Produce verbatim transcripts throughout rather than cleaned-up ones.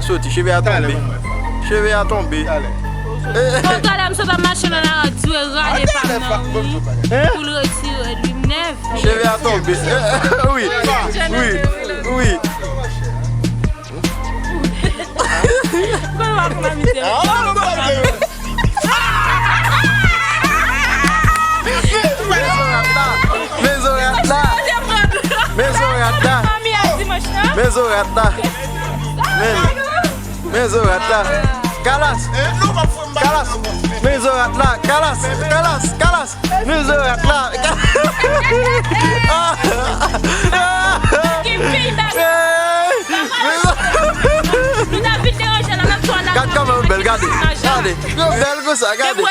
Soti, cheve a tonbe. Cheve a tonbe. Bon, talè m sot ap mache nan lari, di w rale pa m nan wi. Pou l retire l, wi, m nève. Cheve a tonbe. Wi, wi, wi. Kòman w ap fè m amizye? Men zorat la. Men zorat la. Men zorat la. Men, men zorat la. Kalas. Kalas. Men zorat la. Kalas. Kalas. Kalas. Men zorat la. Gad kòman yo bèl, gade. Gade. Yo bèl konsa, gade.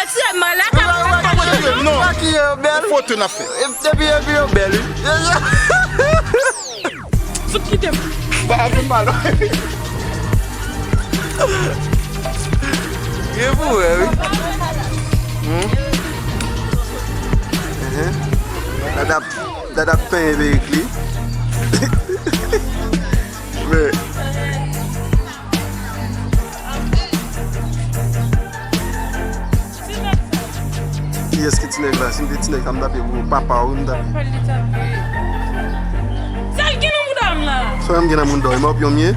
Makiye yo bèl. Foto n ap fè. Epi, epi yo bèl, wi. Fout kite m. Ba, ap vin mal. Gen pou wè, wi. Hmm? Ehe. Dada, dada penyen perik li. Men. Kiyès ki ti nèg la? Si m te ti nèg la, m t ap ye pou papa w, m t ap. Sa l gen nan mouda m la? Sa m gen nan mouda w? E mòpyon m ye?